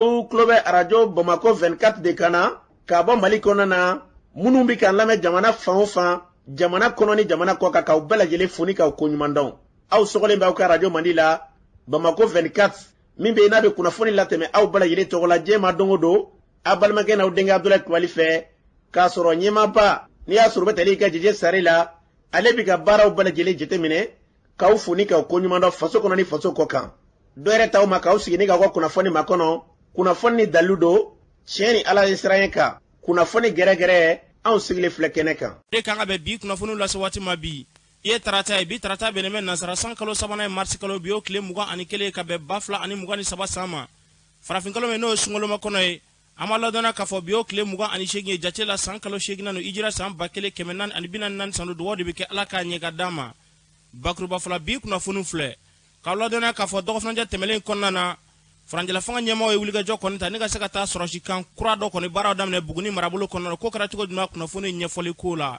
Aw tulo bɛ arajo Bamakɔ 24 de kan na k'a bɔ Mali kɔnɔna na. Minnu bɛ k'an lamɛn jamana fan o fan, jamana kɔnɔ ni jamana kɔ kan, k'aw bɛɛ lajɛlen fo ni k'aw koɲuman dɔn. Aw sɔgɔlen bɛ aw ka arajo Mandi la, Bamakɔ 24, min bɛ yen n'a bɛ kunnafoni latɛmɛ aw bɛɛ lajɛlen tɔgɔ la diɲɛ ma don o don, aw balimakɛ n'aw denkɛ Abudulayi Kulubali fɛ, k'a sɔrɔ ɲɛmaaba n'i y'a sɔrɔ bɛ tali kɛ Jeje Sare la, ale bɛ ka baaraw bɛɛ lajɛlen jateminɛ, k'aw fo ni k'aw koɲuman dɔn faso kɔnɔ ni faso kɔ kan. Dɔ yɛrɛ t'aw ma k'aw sigi ni k'aw ka kunnafoni makɔnɔ, kunnafoni ni dalilu don, tiɲɛ ni Ala ye siran kan, kunnafoni gɛrɛgɛrɛ, anw sigilen filɛ kɛnɛ kan. De kan ka bɛn bi kunnafoniw lase waati ma bi i ye tarata ye. Bi tarata bɛnnen bɛ nansara san kalo sabanan ye, marisi kalo, bi o tile 21 ka bɛn 2023 san ma, farafin kalo min n'o ye sunkaloma kɔnɔ ye. An b'a ladɔnna k'a fɔ bi o tile 28 ye jate la san kalo seeginnan don, hijira san 1444 san don. Dugawu de bɛ kɛ Ala k'a ɲɛ ka d'an ma. Bakuruba fɔlɔ, bi kunnafoniw filɛ k'aw ladɔnniya k'a fɔ dɔgɔfurancɛ tɛmɛlen kɔnɔna na, furancɛla fanga ɲɛmaaw ye wulikajɔ kɔni ta ni ka se ka taa sɔrɔsi kan kura dɔ kɔni baaraw daminɛ Buguni marabolo kɔnɔna na. Ko kɛra cogo jumɛn? Kunnafoni ɲɛfɔli ko la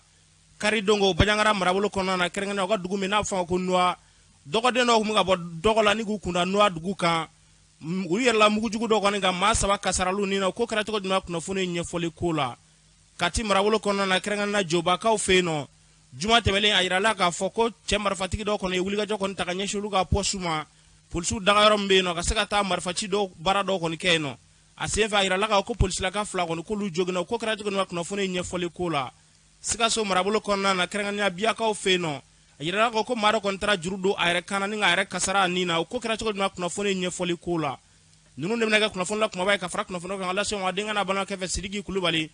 kari don ko Banjagara marabolo kɔnɔna na, kɛrɛnkɛrɛnnenya u ka dugu min n'a bɛ fɔ a ma ko Nuwa, dɔgɔden dɔw tun bɛ ka bɔ dɔgɔ la ni k'u kunda Nuwa dugu kan, u yɛrɛla mugujugu dɔ kɔni kan, maa saba kasaral'u ni na. Ko kɛra cogo jumɛn? Kunnafoni ɲɛfɔli ko la Kati marabolo kɔnɔna na, kɛrɛnkɛrɛnnenya Jobakaw fɛ yen nɔ, juma tɛmɛlen, a yirala k'a fɔ ko cɛ marifatigi dɔ kɔni ye wulikajɔ kɔni ta ka ɲɛsin olu ka pɔsu ma, polisiw dagayɔrɔ min bɛ yen nɔ, ka se ka taa marifaci dɔw baara dɔw kɔni kɛ yen nɔ. A senfɛ, a yirala k'a fɔ ko polisilaka fila kɔni k'olu joginna. Ko kɛra cogo jumɛn? Kunnafoni ɲɛfɔli ko la Sikaso marabolo kɔnɔna na, kɛrɛnkɛrɛnnenya Biyakaw fɛ yen nɔ, a yirala k'a fɔ ko maa dɔ kɔni taara juru don a yɛrɛ kan na ni k'a yɛrɛ kasara a ni na. O ko kɛra cogo jumɛn? Kunnafoni ɲɛfɔli ko la ninnu de bɛna kɛ kunnafoni la kumaba ye ka fara kunnafoni kan lase aw denkɛ n'a balimakɛ fɛ, Sidiki Kulubali.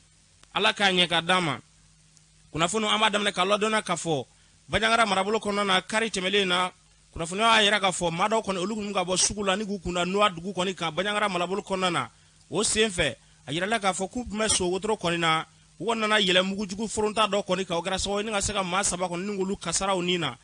Ala k'a ɲɛ ka d'an ma. Kunnafoni an b'a daminɛ k'a ladɔnniya k'a fɔ Banjagara marabolo kɔnɔna na, kari tɛmɛlen na, kunnafoniya y'a yira k'a fɔ maa dɔw kɔni olu tun bɛ ka bɔ sugu la ni k'u kunda Nuwa dugu kɔni kan Banjagara marabolo kɔnɔna na. O senfɛ, a yirala k'a fɔ k'u tun bɛ so wotoro kɔni na, u kɔni nana yɛlɛ mugujugu foronta dɔ kɔni kan. O kɛra sababu ye ni ka se ka maa saba kɔni ni k'olu kasara u ni na.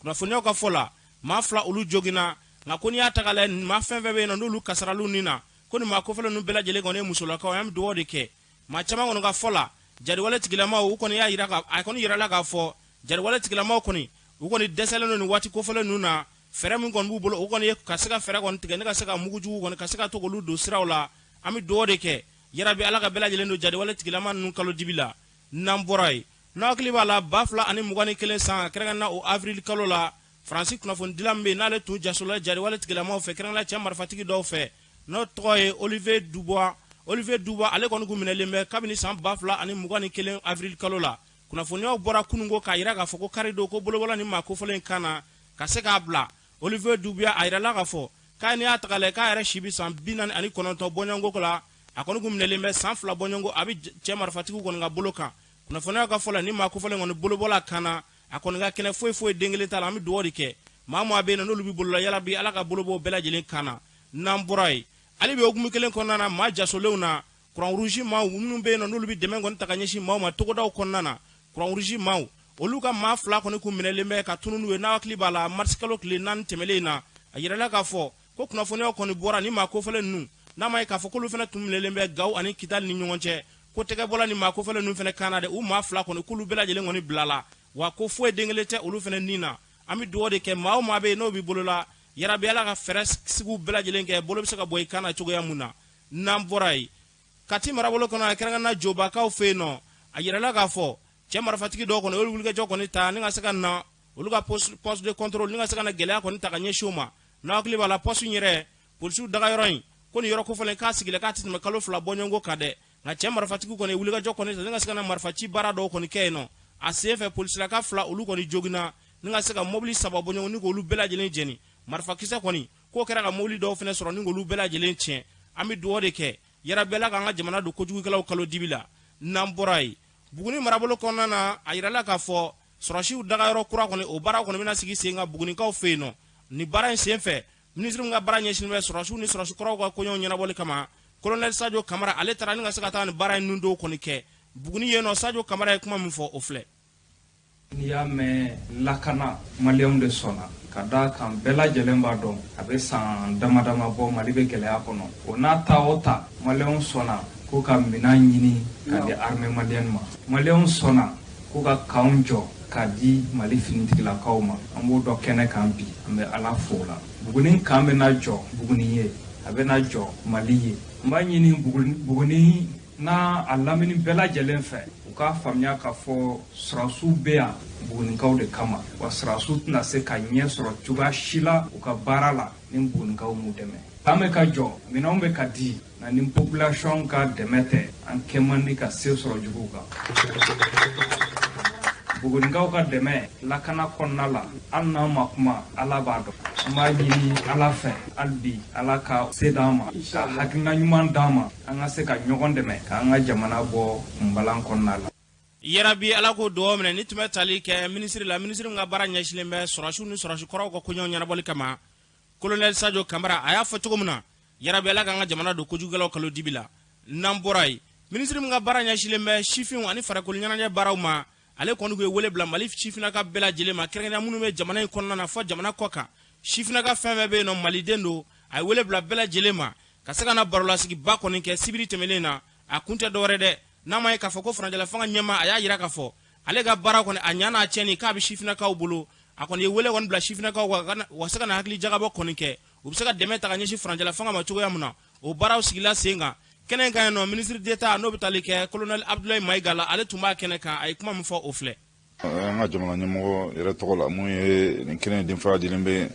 Kunnafoniyaw ka fɔ la, maa fila olu joginna, nka ko n'i y'a ta k'a lajɛ, maa fɛn fɛn bɛ yen nɔ n'olu kasaral'u ni na, ko nin maa kofɔlen ninnu bɛɛ lajɛlen kɔni ye musolakaw ye. An bɛ dugawu de kɛ. Maa caman kɔni ka fɔ la, jariwale tigilamaw u kɔni y'a yira ka a kɔni yirala k'a fɔ jariwale tigilamaw kɔni u kɔni dɛsɛlen don nin waati kofɔlen ninnu na. Fɛɛrɛ min kɔni b'u bolo, o kɔni ye ka se ka fɛɛrɛ kɔni tigɛ ni ka se ka mugujugu kɔni ka se ka to k'olu don siraw la. An bɛ dugawu de kɛ yarabi Ala ka bɛɛ lajɛlen don jariwale tigilama ninnu kalo dibi la. N'an bɔra yen, n'aw hakili b'a la, 2021 san, kɛrɛnkɛrɛnnenya o avril kalo la, Faransi kunnafonidila min bɛ yen n'ale tun jasola jariwale tigilamaw fɛ, kɛrɛnkɛrɛnnenya cɛ marifatigi dɔw fɛ, n'o tɔgɔ ye Olivier Dubois. Olivier Dubois, ale kɔni kun minɛlen bɛ kabini san 2021 avril kalo la. Kunnafoniyaw bɔra kununko k'a yira k'a fɔ ko kari don ko bolobɔla nin maa kofɔlen in kan na ka se k'a bila. Olivier Dubois, a yirala k'a fɔ k'a n'i y'a ta k'a lajɛ, k'a yɛrɛ si bɛ san 49 bɔɲɔgɔnko la. A kɔni kun minɛlen bɛ san 2 bɔɲɔgɔnko, a bɛ cɛ marifatigiw kɔni ka bolo kan. Kunnafoniyaw ka fɔ la, nin maa kofɔlen kɔni bolobɔla kan na, a kɔni ka kɛnɛ, foyi foyi den kelen t'a la. An bɛ dugawu de kɛ maa maa bɛ yen n'olu bɛ bolola, yarabi Ala ka bolo bɔ bɛɛ lajɛlen kan na. N'an bɔra yen, hali bi hukumu kelen kɔnɔna na, maa jasolenw na, Croix Rouge maaw minnu bɛ yen n'olu bɛ dɛmɛ kɔni ta ka ɲɛsin maaw ma togodaw kɔnɔna na, Croix Rouge maaw olu ka maa fila kɔni kun minɛlen bɛ ka tunun n'u ye. N'a hakili b'a la, marisi kalo tile 4 tɛmɛlen in na, a yirala k'a fɔ ko kunnafoniyaw kɔni bɔra ni maa kofɔlen ninnu n'a ma ye k'a fɔ k'olu fana tun minɛlen bɛ Gawo ani Kidali ni ɲɔgɔn cɛ, ko tɛgɛ bɔla ni maa kofɔlen ninnu fana kan na dɛ. U maa fila kɔni k'olu bɛɛ lajɛlen kɔni bilala, wa ko foyi den kelen tɛ olu fana ni na. An bɛ dugawu de kɛ maa o maa bɛ yen n'o b'i bolo la, yarabi Ala ka fɛɛrɛ sugu bɛɛ lajɛlen kɛ bolo bɛ se ka bɔ i kan na cogoya mun na. N'an bɔra yen, Kati marabolo kɔnɔ, kɛrɛnkɛrɛnnenya Jobakaw fɛ yen nɔ, a yirala k'a fɔ cɛ marifatigi dɔw kɔni olu wulikajɔ kɔni ta ni ka se ka na olu ka poste de contrôle ni ka se ka na gɛlɛya kɔni ta ka ɲɛsin u ma. N'a hakili b'a la, poste in yɛrɛ, polisiw dagayɔrɔ in ko nin yɔrɔ kofɔlen k'a sigilen k'a tɛ tɛmɛ kalo 2 bɔɲɔgɔnko kan dɛ. Nka cɛ marifatigiw kɔni wulikajɔ kɔni ta ni ka se ka na marifaci baara dɔw kɔni kɛ yen nɔ. A senfɛ, polisilaka fila olu kɔni joginna ni ka se ka mobili saba bɔɲɔgɔn ni k'olu bɛɛ lajɛlen jeni. Marifakisɛ kɔni k'o kɛra ka mobili dɔw fana sɔrɔ ni k'olu bɛɛ lajɛlen tiɲɛ. An bɛ dugawu de kɛ yarabi Ala k'an ka jamana don kojugukɛlaw kalo dibi la. N'an bɔra yen, Buguni marabolo kɔnɔna na, a yirala k'a fɔ sɔrɔsiw dagayɔrɔ kura kɔni o baara kɔni bɛna sigi sen kan Bugunikaw fɛ yen nɔ. Nin baara in senfɛ, minisiri min ka baara ɲɛsinnen bɛ sɔrɔsiw ni sɔrɔsi kɔrɔw ka koɲɛw ɲɛnabɔli kama, colonel Sajo Kamara, ale taara ni ka se ka taa nin baara in nun dɔw kɔni kɛ Buguni yen nɔ. Sajo Kamara ye kuma min fɔ, o filɛ. N'i y'a mɛn lakana, maliyɛnw de sɔnna, ka d'a kan bɛɛ lajɛlen b'a dɔn a bɛ san dama dama bɔ Mali bɛ gɛlɛya kɔnɔ. O n'a ta o ta, maliyɛnw sɔnna ko ka minɛn ɲini ka di armée malienne ma. Maliyɛnw sɔnna ko ka kanw jɔ ka di Mali finitigilakaw ma. An b'o dɔn kɛnɛ kan bi, an bɛ Ala fo o la. Buguni kan bɛna jɔ Buguni ye. A bɛna jɔ Mali ye. N b'a ɲini Buguni n'a a lamini bɛɛ lajɛlen fɛ, u k'a faamuya k'a fɔ sɔrɔdasiw bɛ yan Bugunikaw de kama, wa sɔrɔdasiw tɛna se ka ɲɛ sɔrɔ cogoya si la u ka baara la ni Bugunikaw m'u dɛmɛ. An bɛ ka jɔ, minɛnw bɛ ka di, nka ni population ka dɛmɛ tɛ, an kɛ man di ka se sɔrɔ juguw kan. Bugunikaw ka dɛmɛ lakana kɔnɔna la, hali n'an ma kuma, Ala b'a dɔn. An b'a ɲini Ala fɛ hali bi, Ala ka se d'an ma, ka hakilina ɲuman d'an ma, an ka se ka ɲɔgɔn dɛmɛ k'an ka jamana bɔ kunbalan kɔnɔna la. Yarabi, Ala k'o dugawu minɛ. Ni tun bɛ tali kɛ minisiri la, minisiri min ka baara ɲɛsinnen bɛ sɔrɔdasiw ni sɔrɔdasi kɔrɔw ka koɲɛw ɲɛnabɔli kama, colonel Sadio Kamara, a y'a fɔ cogo min na, yarabi, Ala k'an ka jamana don kojugukɛlaw kalo dibi la. N'an bɔra yen, minisiri min ka baara ɲɛsinnen bɛ sifinw ani farikolo ɲɛnajɛ baaraw ma, ale kɔni tun ye wele bila Mali sifinnaka bɛɛ lajɛlen ma, kɛrɛnkɛrɛnnenya minnu bɛ jamana in kɔnɔna na fɔ jamana kɔ kan. Sifinnaka fɛn fɛn bɛ yen nɔ, maliden don, a ye wele bila bɛɛ lajɛlen ma ka se ka na barolasigiba kɔni kɛ sibiri tɛmɛnen na. A kun tɛ dɔwɛrɛ dɛ, n'a ma ye k'a fɔ ko furancɛla fanga ɲɛmaa, a y'a jira k'a fɔ ale ka baara kɔni, a ɲa n'a tiɲɛni, k'a bɛ sifinnakaw bolo. A kɔni ye wele kɔni bila sifinnakaw kan wa se ka na hakili jagabɔ kɔni kɛ, u bɛ se ka dɛmɛ ta ka ɲɛsin furancɛla fanga ma cogoya min na. O baaraw sigila sen kan kɛnɛ kan yen nɔ. Ministre d'État, n'o bɛ tali kɛ colonel Abdoulaye Maïga la, ale tun b'a kɛnɛ kan. A ye kuma min fɔ, o filɛ. An ka jamana ɲɛmɔgɔ yɛrɛ tɔgɔ la, mun ye nin kɛnɛ denfaya dilen bɛ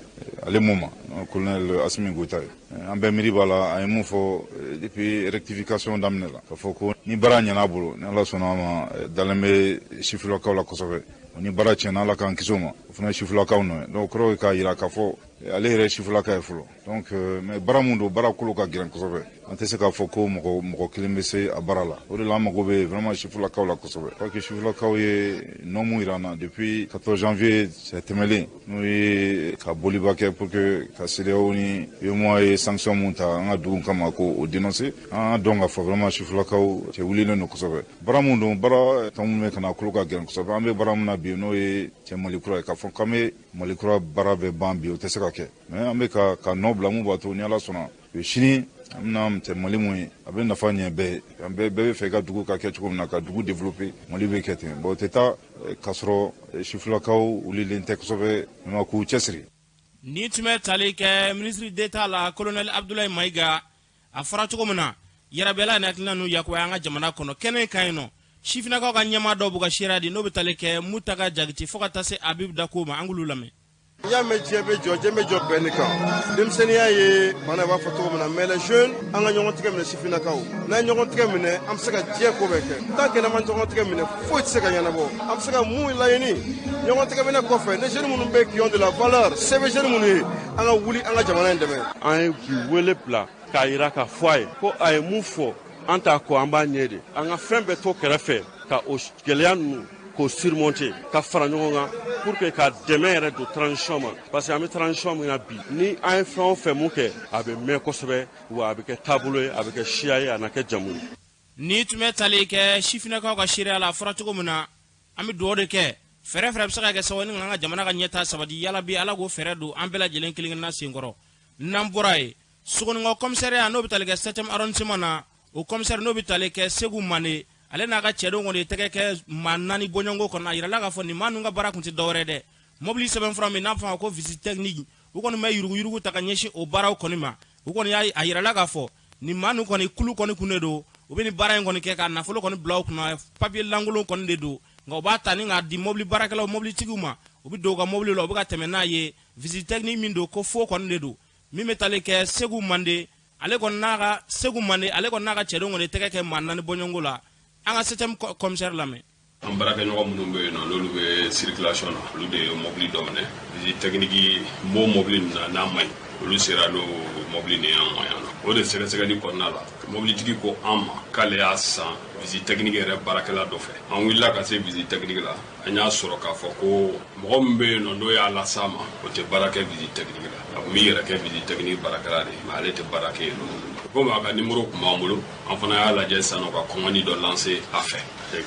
ale mun ma, colonel Assimi Goïta ye, an bɛɛ miiri b'a la, a ye mun fɔ depuis rectification daminɛ la, k'a fɔ ko ni baara ɲɛna a bolo, ni Ala sɔnna a ma, dalen bɛ sifilakaw la kosɛbɛ. Ni baara tiɲɛna, Ala k'an kisi o ma, o fana ye sifilakaw nɔ ye. Donc o kɔrɔ ye k'a yira k'a fɔ ale yɛrɛ ye sifilaka ye fɔlɔ. Donc mais baara mun don, baara kolo ka gɛlɛn kosɛbɛ. An tɛ se k'a fɔ ko mɔgɔ mɔgɔ kelen bɛ se a baara la. O de la, an mago bɛ vraiment sifilakaw la kosɛbɛ, parce que sifilakaw ye nɔ mun yira an na depuis 14 janvier tɛmɛlen, n'o ye ka boliba kɛ pour que ka CEDEAO ni UEMOA ye sanction mun ta an ka dugu kama, ko o dénoncer. An ka dɔn k'a fɔ vraiment sifilakaw cɛ wulilen don kosɛbɛ. Baara mun don, baara tɔ mun bɛ ka na, kolo ka gɛlɛn kosɛbɛ. An bɛ baara mun na bi, n'o ye cɛ Mali kura ye, k'a fɔ k'an bɛ Mali kura baara bɛ ban bi, o tɛ se ka kɛ, mais an bɛ ka nɔ bila mun b'a to, ni Ala sɔnna, sini an bɛna cɛ Mali mun ye, a bɛ nafa ɲɛ bɛɛ ye. An bɛɛ bɛ fɛ ka dugu ka kɛ cogo min na, ka dugu développer, Mali bɛ kɛ ten. Bon, o tɛ taa k'a sɔrɔ sifilakaw wulilen tɛ kosɛbɛ, mais k'u cɛsiri. Ni tun bɛ tali kɛ ministre d'État la, colonel Abdoulaye Maïga, a fɔra cogo min na, yarabɛla ni hakilina ninnu yakubaya an ka jamana kɔnɔ. Kɛnɛ kan yen nɔ, sifinnakaw ka ɲɛmaa dɔw b'u ka seereya di, n'o bɛ tali kɛ Mutaga Jagiti fo ka taa se Habib Dako ma. An k'olu lamɛn. N y'a mɛn, diɲɛ bɛ jɔ, diɲɛ bɛ jɔ bɛn de kan. Denmisɛnninya ye bana, i b'a fɔ cogo min na, mais les jeunes, an ka ɲɔgɔn tigɛ minɛ. Sifinnakaw, n'an ye ɲɔgɔn tigɛ minɛ, an bɛ se ka diɲɛ ko bɛɛ kɛ. Tant que n'an ma ɲɔgɔn tigɛ minɛ, foyi tɛ se ka ɲɛnabɔ. An bɛ se ka mun laɲini ɲɔgɔn tigɛ minɛ kɔfɛ? Ni jeunes minnu bɛ qui ont de la valeur, se bɛ jeunes minnu ye, an ka wuli, an ka jamana in dɛmɛ. An ye bi wele bila k'a yira k'a fɔ a ye ko a ye mun fɔ, an t'a kɔ, an b'a ɲɛ de. An ka fɛn bɛɛ to kɛrɛfɛ ka o gɛlɛya ninnu k'o surmonter, ka fara ɲɔgɔn kan pour que ka dɛmɛ yɛrɛ don transition ma, parce que an bɛ transition min na bi, ni an ye fɛn o fɛn mun kɛ, a bɛ mɛn kosɛbɛ, wa a bɛ kɛ taabolo ye, a bɛ kɛ siya ye, a na kɛ jamu ye. Ni tun bɛ tali kɛ sifinnakaw ka seereya la, a fɔra cogo min na, an bɛ dugawu de kɛ, fɛɛrɛ fɛrɛ bɛ se ka kɛ sababu ni an ka jamana ka ɲɛtaa sabati. Yala bi, Ala k'o fɛɛrɛ don an bɛɛ lajɛlen kelen kelenna senkɔrɔ. N'an bɔra yen, Sogonikɔ commissariat, n'o bɛ tali kɛ 7e arrondissement na, o commissaire, n'o bɛ tali kɛ Segu Mande, ale n'a ka cɛdenw kɔni ye tɛgɛ kɛ maa naani bɔɲɔgɔnko kɔnɔ. A yirala k'a fɔ nin maa ninnu ka baara tun tɛ dɔwɛrɛ dɛ, mobili sɛbɛnfura min n'a fɔ a ma ko visite technique, u kɔni bɛ yuruguyurugu ta ka ɲɛsin o baaraw kɔni ma. U kɔni y'a a yirala k'a fɔ nin maa ninnu kɔni kulu kɔni kun de don, u bɛ nin baara in kɔni kɛ ka nafolo kɔni bila u kunna. Papier lankolon kɔni de don, nka u b'a ta ni k'a di mobili baarakɛlaw, mobilitigiw ma, u bɛ don u ka mobili la, u bɛ ka tɛmɛ n'a ye. Visite technique min don, ko faux kɔni de don. Min bɛ tali kɛ Segu Mande, ale kɔni n'a ka Segu Mande, ale kɔni n'a ka cɛdenw kɔni tɛgɛ kɛ maa naani bɔɲɔgɔnko la. An ka 7e commissaire lamɛn. An baarakɛɲɔgɔn minnu bɛ yen nɔ, n'olu bɛ circulation na, olu de ye mobili dɔ minɛ, visite technique b'o mobili ninnu na, n'a ma ɲi, olu sera n'o mobili nin y'an ma yan nɔ. O de sɛgɛsɛgɛli kɔnɔna la, mobilitigi ko an ma k'ale y'a san visite technique yɛrɛ baarakɛla dɔ fɛ. An wulila ka se visite technique la, an y'a sɔrɔ k'a fɔ ko mɔgɔ min bɛ yen nɔ, n'o y'a las'a ma, o tɛ baara kɛ visite technique la. A tun b'i yɛrɛ kɛ visite technique baarakɛla de ye, mais ale tɛ baara kɛ yen nɔ. Komi a ka numéro tun b'an bolo, an fana y'a lajɛ sisan nɔ ka commande dɔ lancer a fɛ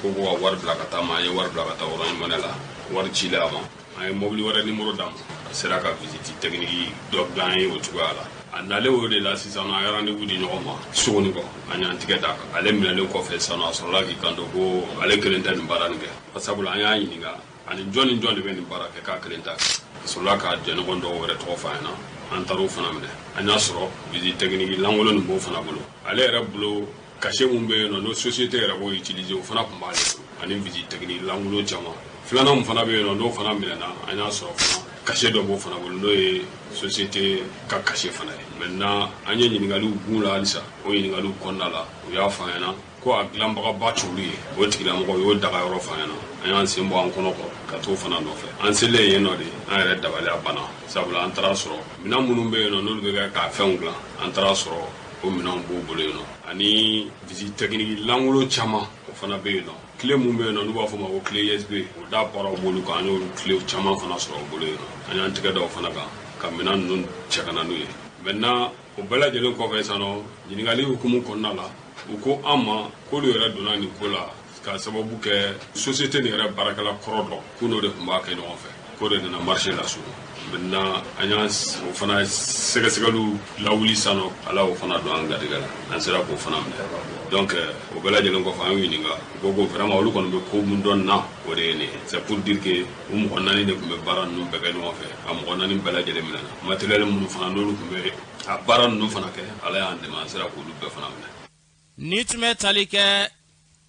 ko ko ka wari bila ka taa ma. An ye wari bila ka taa Orange Money la, wari cilen a ma, an ye mobili wɛrɛ numéro d'a ma, a sera ka visite technique dɔ dilan an ye o cogoya la. A nalen o de la sisan nɔ, an ye rendez-vous di ɲɔgɔn ma Sogonikɔ, an y'an tigɛ d'a kan. Ale minɛlen kɔfɛ sisan nɔ, a sɔrɔla k'i kanto ko ale kelen tɛ nin baara nin kɛ, sabula an y'a ɲininka ani jɔn ni jɔn de bɛ nin baara kɛ, k'a kelen t'a kɛ. A sɔrɔla k'a jɛɲɔgɔn dɔw wɛrɛ tɔgɔ f'a ɲɛna. An taar'o fana minɛ. An y'a sɔrɔ visite technique lankolon nin b'o fana bolo. Ale yɛrɛ bolo cachet mun bɛ yen nɔ, n'o société yɛrɛ b'o utiliser, o fana tun b'ale bolo, ani visite technique lankolon caman. Filanan mun fana bɛ yen nɔ, n'o fana minɛna, an y'a sɔrɔ fana cachet dɔ b'o fana bolo, n'o ye société ka cachet fana ye. Maintenant, an ye ɲininkaliw gun la halisa. O ɲininkaliw kɔnɔna la, u y'a fɔ an ɲɛna ko a dilanbagaba t'olu ye. O tigilamɔgɔ y'o daga yɔrɔ fɔ an ɲɛna. An y'an sen bɔ an kɔnɔ kɔrɔ ka t'o fana nɔfɛ. An selen yen nɔ de, an yɛrɛ dabali a banna, sabula an taara sɔrɔ minɛn minnu bɛ yen nɔ, n'olu bɛ kɛ k'a fɛnw dilan, an taara sɔrɔ o minɛnw b'o bolo yen nɔ, ani visite technique lankolon caman, o fana bɛ yen nɔ. Clé mun bɛ yen nɔ, n'u b'a fɔ ma ko clé USB, o da baaraw b'olu kan. An y'olu clé caman fana sɔrɔ o bolo yen nɔ. An y'an tɛgɛ da o fana kan ka minɛn ninnu cɛ ka na n'u ye. Maintenant, o bɛɛ lajɛlen kɔfɛ sisan nɔ, ɲininkali hukumu kɔnɔna la, u ko an ma k'olu yɛrɛ donna nin ko la ka sababu kɛ société nin yɛrɛ baarakɛla kɔrɔ dɔ k'u n'o de tun b'a kɛ ɲɔgɔn fɛ, k'o de nana marché la su. Maintenant, an y'an o fana sɛgɛsɛgɛliw lawuli sisan nɔ. Ala y'o fana don an garijɛgɛ la, an sera k'o fana minɛ. Donc o bɛɛ lajɛlen kɔfɛ, an y'u ɲininka, u ko ko vraiment olu kɔni bɛ ko mun dɔn na, o de ye nin ye. C'est pour dire que u mɔgɔ 4 de tun bɛ baara ninnu bɛɛ kɛ ɲɔgɔn fɛ. A mɔgɔ 4 bɛɛ lajɛlen minɛna. Matériel minnu fana, n'olu tun bɛ a baara ninnu fana kɛ, Ala y'an dɛmɛ, an sera k'olu bɛɛ fana minɛ. Ni tun bɛ tali kɛ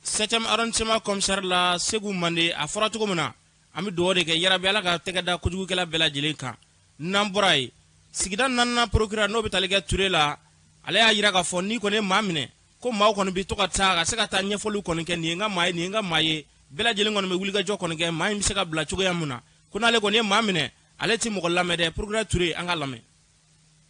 7e arrondissement commissaire la, Segu Mande, a fɔra cogo min na, an bɛ dugawu de kɛ yarabi Ala ka tɛgɛ da kojugukɛla bɛɛ lajɛlen kan. N'an bɔra yen, sigida naaninan procureur, n'o bɛ tali kɛ Ture la, ale y'a yira k'a fɔ n'i kɔni ye maa minɛ, ko maaw kɔni bɛ to ka taa ka se ka taa ɲɛfɔliw kɔni kɛ: nin ye n ka maa ye, nin ye n ka maa ye. Bɛɛ lajɛlen kɔni bɛ wulikajɔ kɔni kɛ maa in bɛ se ka bila cogoya min na. Ko n'ale kɔni ye maa minɛ, ale ti mɔgɔ lamɛn dɛ. Procureur Ture, an ka lamɛn.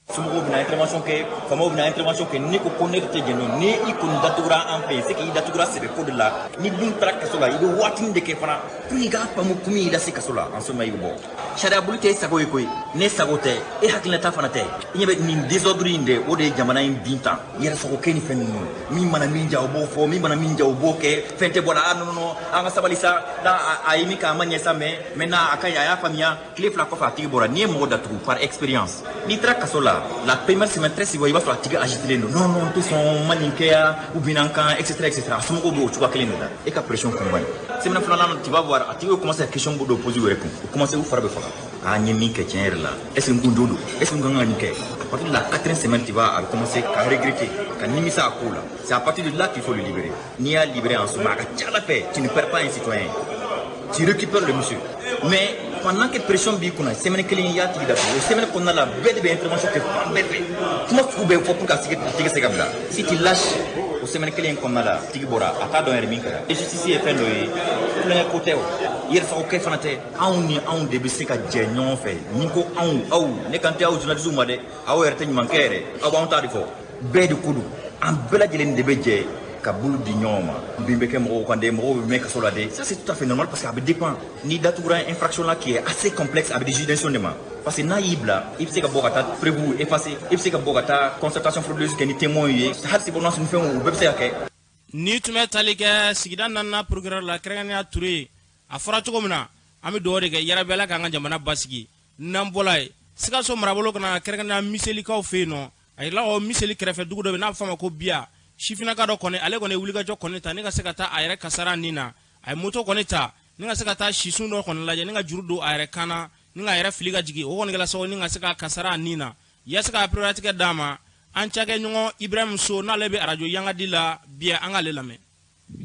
Somɔgɔw bɛna intervention kɛ, faamaw bɛna intervention kɛ. Ne ko ko ne tɛ jɛn n'o. Ni i kɔni datugura an fɛ yen, c'est que i datugura sɛbɛ ko de la. Ni dun taara kaso la, i bɛ waatinin de kɛ fana pour i k'a faamu kun min y'i lase kaso la. En ce moment, i bɛ bɔ. Sariya bolo tɛ e sago ye koyi, ne sago tɛ, e hakilinata fana tɛ. I ɲɛ bɛ nin désordre in de, o de ye jamana in bin tan. Yɛrɛsago kɛ ni fɛn ninnu, min mana min ja, o b'o fɔ, min mana min ja, o b'o kɛ. Fɛn tɛ bɔ la. Ah non, non, an ka sabali sa. N'a a ye min kɛ, a ma ɲɛ sa, mais maintenant a ka ɲi, a y'a faamuya. Tile 2 kɔfɛ, a tigi bɔra. N'i ye mɔgɔ datugu, par expérience, n'i taara kaso la, la première semaine, très souvent i b'a sɔrɔ a tigi agité don. Non, non, n tɛ sɔn, n ma nin kɛ yan, u binna n kan, etc, etc. A somɔgɔw bɛ o cogoya kelen de la. E ka pression kun ban semaine filanan, tu vas voir, a tigi bɛ commencer ka question dɔw poser u yɛrɛ kun. O commencer, u fara bɛ faga. A n ye min kɛ tiɲɛ yɛrɛ la, est ce que n kun don, est ce que n kan ka nin kɛ? À partir de la quatrième semaine, tu vas, a bɛ commencer ka regretter, ka nimisa a ko la. C'est à partir de là qu'il faut le libérer. N'i y'a libérer en ce moment, a ka ca Ala fɛ, tu ne perds pas un citoyen, tu récupères le monsieur. Mais pendant que pression b'i kunna, semaine kelen i y'a tigi datugu, o semaine kɔnɔna la, bɛɛ de bɛ intervention kɛ fan bɛɛ fɛ, kuma sugu bɛɛ fɔ pour que a tigi se ka bila. Si tu lâches, o semaine kelen in kɔnɔna la, tigi bɔra, a t'a dɔn yɛrɛ min kɛra. Justice ye fɛn dɔ ye, tulonkɛ ko tɛ, o yɛrɛsago kɛ fana tɛ. Anw ni anw de bɛ se ka jɛ ɲɔgɔn fɛ. Ni ko anw, aw, ne kan tɛ aw journalistes ma dɛ, aw yɛrɛ tɛ ɲuman kɛ yɛrɛ, aw b'anw ta de fɔ. Bɛɛ de ko don, an bɛɛ lajɛlen de bɛ jɛ ka bolo di ɲɔgɔn ma. Bin bɛ kɛ mɔgɔw kan dɛ, mɔgɔw bɛ mɛn kaso la dɛ, ça c'est tout à fait normal, parce que a bɛ dépend. N'i datugura infraction la qui est assez complexe, a bɛ di juge d'instruction de ma, parce que n'a y'i bila, i bɛ se ka bɔ ka taa preuve effacer, i bɛ se ka bɔ ka taa concertation frauduleuse kɛ ni témoin ye, hali subordonnance ni fɛnw, u bɛɛ bɛ se ka kɛ. Ni tun bɛ tali kɛ sigida naaninan procureur la, kɛrɛnkɛrɛnnenya Ture, a fɔra cogo min na, an bɛ dugawu de kɛ yarabi Ala k'an ka jamana basigi. N'an bɔra yen, Sikaso marabolo kana, kɛrɛnkɛrɛnnenya Miselikaw fɛ yen nɔ, a yirala ko Miseli kɛrɛfɛ dugu dɔ bɛ, n'a bɛ fɔ a ma ko Biya, sifinnaka dɔ kɔni, ale kɔni ye wulikajɔ kɔni ta ni ka se ka taa a yɛrɛ kasara nin na. A ye moto kɔni ta ni ka se ka taa sisun dɔ kɔni lajɛ ni ka juru don a yɛrɛ kan na ni ka yɛrɛ fili ka jigin. O kɔni kɛla sababu ni ka se ka kasara nin na. Yaasa ka pereperelatigɛ d'a ma, an cakɛɲɔgɔn Ibrahim So, n'ale bɛ arajo Yankadi la Biya, an k'ale lamɛn.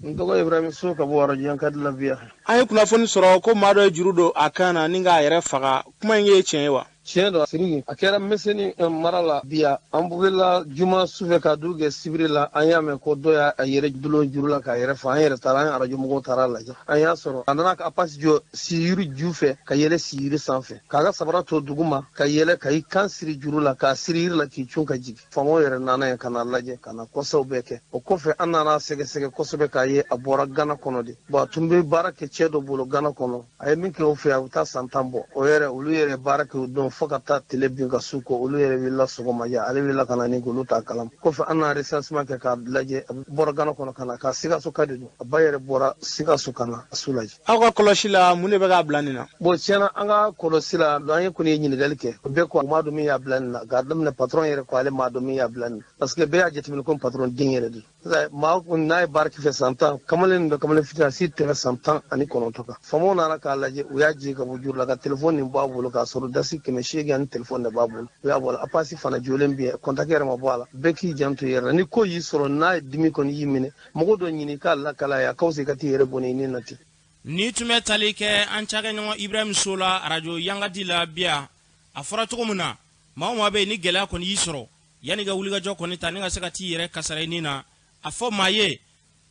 N tɔgɔ Ibrahim So, ka bɔ arajo Yankadi la Biya. An ye kunnafoni sɔrɔ ko maa dɔ ye juru don a kan na ni k'a yɛrɛ faga. Kuma in ye tiɲɛ ye wa? Tiɲɛ don Siriki, a kɛra Meseni mara la Biya. An wulila juma sufɛ ka du kɛ sibiri la, an y'a mɛn ko dɔ y'a yɛrɛ dulon juru la k'a yɛrɛ fa. An yɛrɛ taara, an arajo mɔgɔw taara lajɛ, an y'a sɔrɔ a nana ka pasi jɔ siyiri ju fɛ ka yɛlɛ siyiri sanfɛ, k'a ka sabara to duguma ka yɛlɛ, ka i kan siri juru la, k'a siri yiri la, k'i cun ka jigin. Faamaw yɛrɛ nana yen ka na lajɛ, ka na kɔsaw bɛɛ kɛ. O kɔfɛ, an nana sɛgɛsɛgɛ kosɛbɛ k'a ye a bɔra Gana kɔnɔ de. Bon, a tun bɛ baara kɛ cɛ dɔ bolo Gana kɔnɔ. A ye min kɛ o fɛ, a bɛ taa san 10 bɔ. O yɛrɛ, olu yɛrɛ baara kɛ o don fo ka taa tile bin ka su ko. Olu yɛrɛ wulila sɔgɔma ja, ale wulila ka na ni olu t'a kalama. Kɔfɛ, an nana recensement kɛ k'a lajɛ. A bɔra Gana kɔnɔ ka na, ka Sikaso ka de don. A ba yɛrɛ bɔra Sikaso ka na a su lajɛ. Aw ka kɔlɔsi la, mun de bɛ k'a bila nin na? Bon, tiɲɛna, an ka kɔlɔsi la, an ye kɔni ye ɲininkali kɛ, o bɛɛ ko u m'a dɔn min y'a bila nin na. K'a daminɛ patron yɛrɛ ko ale m'a dɔn min y'a bila nin na, parce que bɛɛ y'a jateminɛ ko patron den yɛrɛ de don. Maa n'a ye baara kɛ fɛ san 10, kamalen dɔ, kamalen fitinin, a si tɛmɛ san 19 kan. Faamaw nana k'a lajɛ, u y'a jigin ka bɔ juru la, ka telefɔni nin bɔ a bolo k'a sɔrɔ dasi kɛmɛ. 800 ani telefɔni de b'a bolo. O y'a bɔ a la, APASI fana jɔlen bɛ yen, contact yɛrɛ ma bɔ a la. Bɛɛ k'i janto i yɛrɛ la, ni ko y'i sɔrɔ n'a ye dimi kɔni y'i minɛ, mɔgɔ dɔ ɲini k'a lakalaya, a ka fisa i ka t'i yɛrɛ bɔnɛ i ni na ten. Ni tun bɛ tali kɛ an cakɛɲɔgɔn Ibrahim So la arajo Yangadi la Biya, a fɔra cogo min na, maa o maa bɛ yen ni gɛlɛya kɔni y'i sɔrɔ, yanni ka wulikajɔ kɔni ta ni ka se ka t'i yɛrɛ kasara i ni na, a fɔ maa ye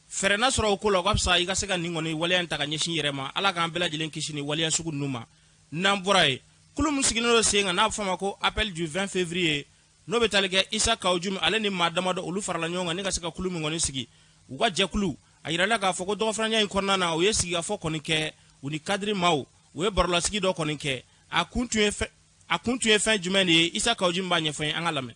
fɛɛrɛ na sɔrɔ o ko la, o ka fisa i ka se ka nin kɔni waleya in ta ka ɲɛsin i yɛrɛ ma. Ala k'an bɛɛ lajɛlen kisi nin waleya sugu ninnu ma. N'an bɔra yen, kulu min sigilen don sen kan n'a bɛ fɔ a ma ko appel du 20 février, n'o bɛ tali kɛ Isa Kawu Jim ale ni maa damadɔ, olu farala ɲɔgɔn kan ni ka se ka kulu min kɔni sigi, u ka jɛkulu a yirala k'a fɔ ko dɔgɔfurancɛ in kɔnɔna na, u ye sigikafɔ kɔni kɛ u ni kadiri maaw, u ye barolasigi dɔ kɔni kɛ. A kun tun ye fɛn jumɛn de ye? Isa Kawu Jim b'a ɲɛfɔ ye, an ka lamɛn.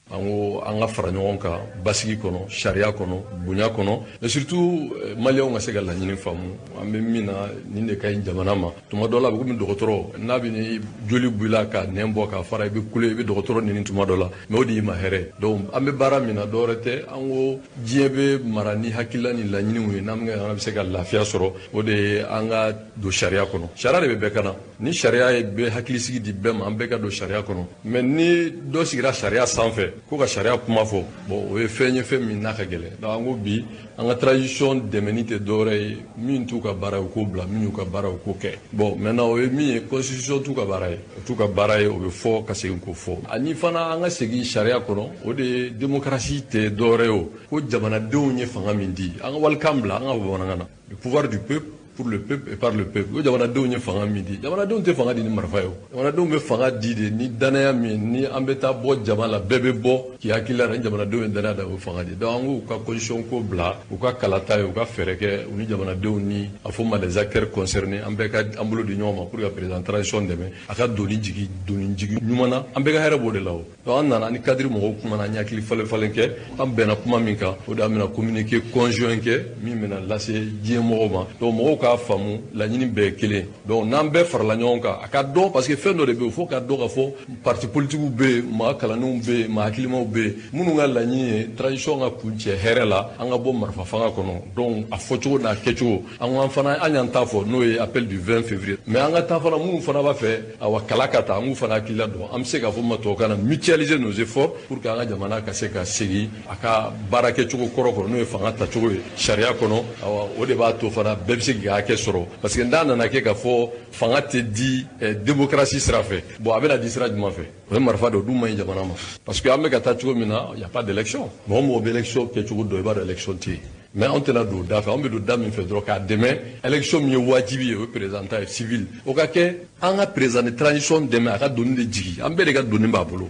An ko an ka fara ɲɔgɔn kan basigi kɔnɔ, sariya kɔnɔ, bonya kɔnɔ, mais surtout maliyɛnw ka se ka laɲini faamu. An bɛ min na, nin de ka ɲi jamana ma. Tuma dɔ la, a bɛ komi dɔgɔtɔrɔ n'a bɛ ni joli b'i la ka nɛn bɔ k'a fara, i bɛ kule, i bɛ dɔgɔtɔrɔ ɲini tuma dɔ la, mais o de y'i ma hɛrɛ. Donc an bɛ baara min na, dɔwɛrɛ tɛ, an ko diɲɛ bɛ mara ni hakilila ni laɲiniw ye, n'an bɛ se ka lafiya sɔrɔ, o de ye an ka don sariya kɔnɔ. Sariya de bɛ bɛɛ kana. Ni sariya ye bɛ hakilisigi di bɛɛ ma, an bɛɛ ka don sariya kɔnɔ. Mais ni dɔ sigira sariya sanfɛ ko ka sariya kuma fɔ, bon, o ye fɛn ye, fɛn min n'a ka gɛlɛn. Donc an ko bi an ka transition dɛmɛni tɛ dɔwɛrɛ ye, min t'u ka baara ye u k'o bila, min y'u ka baara u k'o kɛ. Bon, maintenant o ye min ye, constitution t'u ka baara ye, o t'u ka baara ye, o bɛ fɔ ka segin k'o fɔ. Ani fana an ka segin sariya kɔnɔ, o de ye démocratie tɛ dɔwɛrɛ ye, o ko jamanadenw ye fanga min di, an ka walikan bila an ka bamanankan na, le pouvoir du peuple, pour le peuple et par le peuple. O jamanadenw ye fanga min di, jamanadenw tɛ fanga di ni marifa ye, o jamanadenw bɛ fanga di de ni danaya min ni an bɛ taa bɔ jama la, bɛɛ bɛ bɔ k'i hakili la, ni jamanadenw ye danaya da, o fanga di. Donc an k'u ka constitution ko bila, u ka kalata ye, u ka fɛɛrɛ kɛ u ni jamanadenw ni a fɔ ma les acteurs concernés, an bɛɛ ka an bolo di ɲɔgɔn ma pour que président transition dɛmɛ a ka doni jigi, doni jigi ɲuman na, an bɛɛ ka hɛrɛ b'o de la. O donc an nana ni cadre mɔgɔw kumana, an ye hakili falen falen kɛ, an bɛnna kuma min kan, o de an bɛna communiqué conjoint kɛ min bɛna lase diɲɛ mɔgɔw ma. Donc mɔgɔw k'a faamu, laɲini bɛɛ ye kelen. Donc n'an bɛɛ farala ɲɔgɔn kan, a ka dɔn, parce que fɛn dɔ de bɛ yen, fo ka dɔn k'a fɔ parti politiques bɛ yen, maa kalannenw bɛ yen, maa hakilimaw bɛ yen, minnu ka laɲini ye transition ka kuncɛ hɛrɛ la, an ka bɔ marifa fanga kɔnɔ. Donc a fɔcogo n'a kɛcogo, an ko an fana an y'an ta fɔ, n'o ye appel du 20 février. Mais an ka taa fana, minnu fana b'a fɛ awa kala ka ta, an k'u fana hakilila dɔn, an bɛ se k'a fɔ ma tubabukan na mutualiser nos efforts pour que an ka jamana ka se ka segin a ka baara kɛcogo kɔrɔ kɔnɔ, n'o ye fanga tacogo ye sariya kɔnɔ. Awa o de b'a to fana bɛɛ bɛ se k'i ka hakɛ sɔrɔ, parce que n'a nana kɛ k'a fɔ fanga tɛ di démocratie sira fɛ, bon, a bɛna di sira jumɛn fɛ? O ye marifa de, o dun man ɲi jamana ma, parce que an bɛ ka taa cogo min na, y a pas d'élection. Mɔgɔ mɔgɔ bɛ élection kɛcogo dɔn, i b'a dɔn élection tɛ yen. Mais anw tɛna don da fɛ, anw bɛ don da min fɛ dɔrɔn, k'a dɛmɛ élection min ye wajibi ye, o ye président ta ye civil, o ka kɛ, an ka président de transition dɛmɛ a ka doni de jigi, an bɛɛ de ka doni b'a bolo.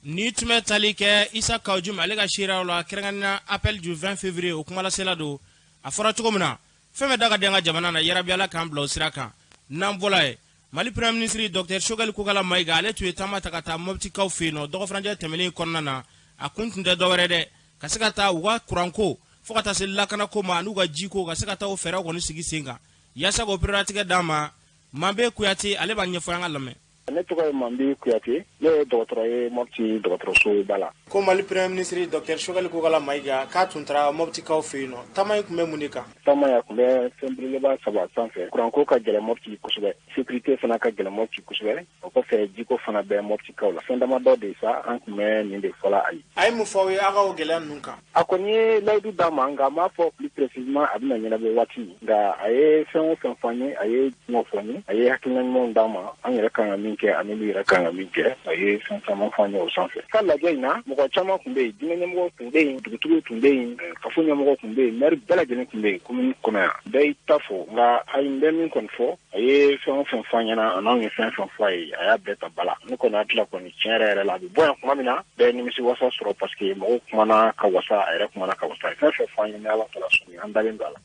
Ni tun bɛ tali kɛ Isa Kawu Jim ale ka seereyaw la, kɛrɛnkɛrɛnnenya appel du 20 février, o kumalasela don. A fɔra cogo min na, fɛn bɛɛ da ka di an ka jamana na, yarabi Ala k'an bila o sira kan. N'an bɔra yen, Mali premier ministre docteur Choguel Kokala Mayiga, ale tun ye taama ta ka taa Mɔptikaw fɛ yen nɔ dɔgɔfurancɛ tɛmɛnen kɔnɔna na. A kun tun tɛ dɔwɛrɛ dɛ, ka se ka taa u ka kuranko fo ka taa se lakanako ma, an'u ka jiko, ka se ka taa o fɛɛrɛw kɔni sigi sen kan yaasa k'o pereperelatigɛ d'an ma. Manbe Kuyate ale b'a ɲɛfɔ, an ka lamɛn. Ne tɔgɔ ye Manbi Kuyate, ne ye dɔgɔtɔrɔ ye Mɔpti dɔgɔtɔrɔsoba la. Ko Mali premier ministre docteur Choguel Kokala Mayiga k'a tun taara Mɔptikaw fɛ yen nɔ, taama in tun bɛ mun de kan? Taama in, a tun bɛ fɛn belebeleba saba sanfɛ. Kuranko ka gɛlɛn Mɔpti kosɛbɛ, sécurité fana ka gɛlɛn Mɔpti kosɛbɛ, o kɔfɛ jiko fana bɛ Mɔptikaw la. Fɛn damadɔ de sa, an tun bɛ nin de fɔla a ye. A ye mun fɔ aw ye aw ka o gɛlɛya ninnu kan? A kɔni ye layidu d'a ma, nka a m'a fɔ plus précisément a bɛna ɲɛnabɔ waati min, nka a ye fɛn o fɛn fɔ an ye, a ye kumaw fɔ an ye, a ye hakilina ɲumanw d'an ma, an yɛrɛ kan ka min kɛ ani olu yɛrɛ kan ka min kɛ, a ye fɛn caman fɔ an ye o sanfɛ. Ka lajɛ in na, mɔgɔ caman tun bɛ yen, diinɛ ɲɛmɔgɔw tun bɛ yen, dugutigiw tun bɛ yen, kafo ɲɛmɔgɔw tun bɛ yen, maire bɛɛ lajɛlen tun bɛ yen commune kɔnɔ yan. Bɛɛ y'i ta fɔ, nka a ye bɛ min kɔni fɔ, a ye fɛn o fɛn fɔ an ɲɛna, a n'anw ye fɛn fɛn fɔ a ye, a y'a bɛɛ ta ba la. Ne kɔni hakili la kɔni, tiɲɛ yɛrɛ yɛrɛ la, a bɛ bɔ yan tuma min na, bɛɛ nimisi wasa sɔrɔ, parce que mɔgɔw kumana ka wasa, a yɛrɛ kumana ka wasa, a ye fɛn fɛn fɔ an ye, ni Ala taala sɔnni, an dalen don a la.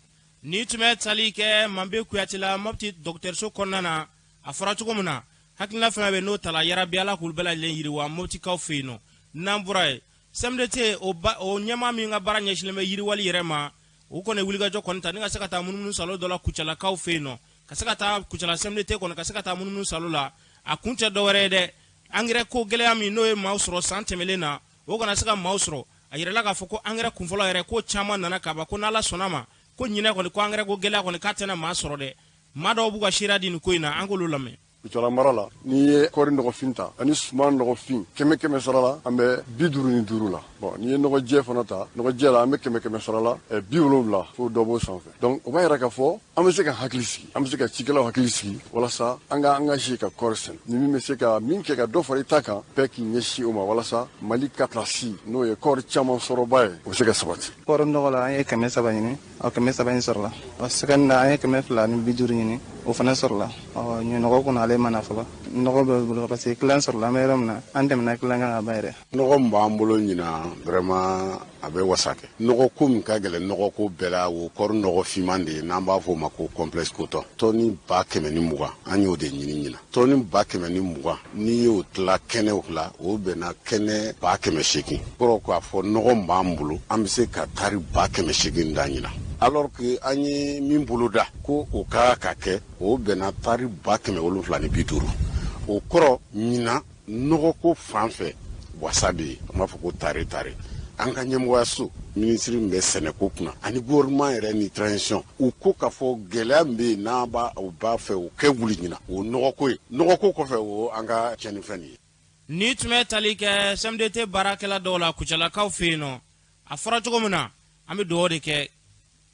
Ni tun bɛ tali kɛ Manbe Kuyate la Mɔpti dɔgɔtɔrɔso kɔnɔna na, a fɔra cogo min na, hakilina fɛn bɛ n'o tala, yarabi Ala k'olu bɛɛ lajɛlen yiriwa Mɔptikaw fɛ yen nɔ. N'an bɔra yen, CMDT o ɲɛmaa min ka baara ɲɛsinnen bɛ yiriwali yɛrɛ ma, o kɔni wulikajɔ kɔni ta ni ka se ka taa munumunu salo dɔ la Kucalakaw fɛ yen nɔ, ka se ka taa Kucala CMDT kɔnɔ, ka se ka taa munumunu salo la. A kun tɛ dɔwɛrɛ ye dɛ, angɛrɛ ko gɛlɛya min n'o ye maaw sɔrɔ san tɛmɛlen na, o kana se ka maaw sɔrɔ. A yirala k'a fɔ ko angɛrɛ kunfɔlɔ yɛrɛ ko caman nana ka ban, ko n'Ala sɔnna ma, ko ɲinɛ kɔni, ko angɛrɛ ko gɛlɛya kɔni k'a tɛna maa sɔrɔ dɛ. Maa dɔw b'u ka seereya di nin ko in na, an k'olu lamɛn. Kucala mara la, n'i ye kɔɔri nɔgɔfin ta ani suman nɔgɔfin, 100 sara la, an bɛ 55 la. Bon, n'i ye nɔgɔjɛ fana ta, nɔgɔjɛ la, an bɛ 100 sara la 70 fo dɔ b'o sanfɛ. Donc o b'a yira k'a fɔ an bɛ se ka hakili sigi, an bɛ se ka cikɛlaw hakili sigi walasa an ka engagé ka kɔɔri sɛnɛ. Ni min bɛ se ka min kɛ ka dɔ fara i ta kan, bɛɛ k'i ɲɛsin o ma walasa Mali ka place, n'o ye kɔɔri caman sɔrɔba ye, o bɛ se ka sabati. Kɔɔri nɔgɔ la, an ye 300 ɲini, ɔ 300 in sɔrɔla. Ɔ sɛgɛn na, an ye 250 ɲini, o fana sɔrɔla. Ɔ ɲɔ kɔnɔ, ale ma na fɔlɔ. Nɔgɔ bɛ bolo parce que kilan sɔrɔla. An bɛ yɔrɔ min na, an tɛmɛna kilan kan ka ban yɛrɛ. Nɔgɔ min b'an bolo ɲinan, vraiment a bɛ wasa kɛ. Nɔgɔ ko min ka gɛlɛn nɔgɔ ko bɛɛ la, o kɔɔri nɔgɔ finman de ye, n'an b'a fɔ o ma ko complexe coton. Tɔni 120,000, an y'o de ɲini ɲinan. Tɔni 120,000, n'i y'o tila kɛnɛw la, o bɛnna kɛnɛ 800,000. Kɔrɔ k'a fɔ nɔgɔ min b'an bolo, an bɛ se ka tari 800,000 da ɲinan, alors que an ye min bolo da ko o ka ka kɛ, o bɛnna tari 750. O kɔrɔ, ɲinan nɔgɔko fan fɛ, wasa bɛ yen. An b'a fɔ ko tare tare. An ka ɲɛmɔgɔyaso, minisiri min bɛ sɛnɛko kunna, ani gouvernement yɛrɛ ni transition, u ko k'a fɔ gɛlɛya min bɛ yen, n'a b'a u b'a fɛ o kɛ wuli ɲinan, o nɔgɔko ye. Nɔgɔko kɔfɛ, o an ka tiɲɛnifɛn nin ye. Ni tun bɛ tali kɛ CMDT baarakɛla dɔw la Kucalakaw fɛ yen nɔ, a fɔra cogo min na, an bɛ dugawu de kɛ.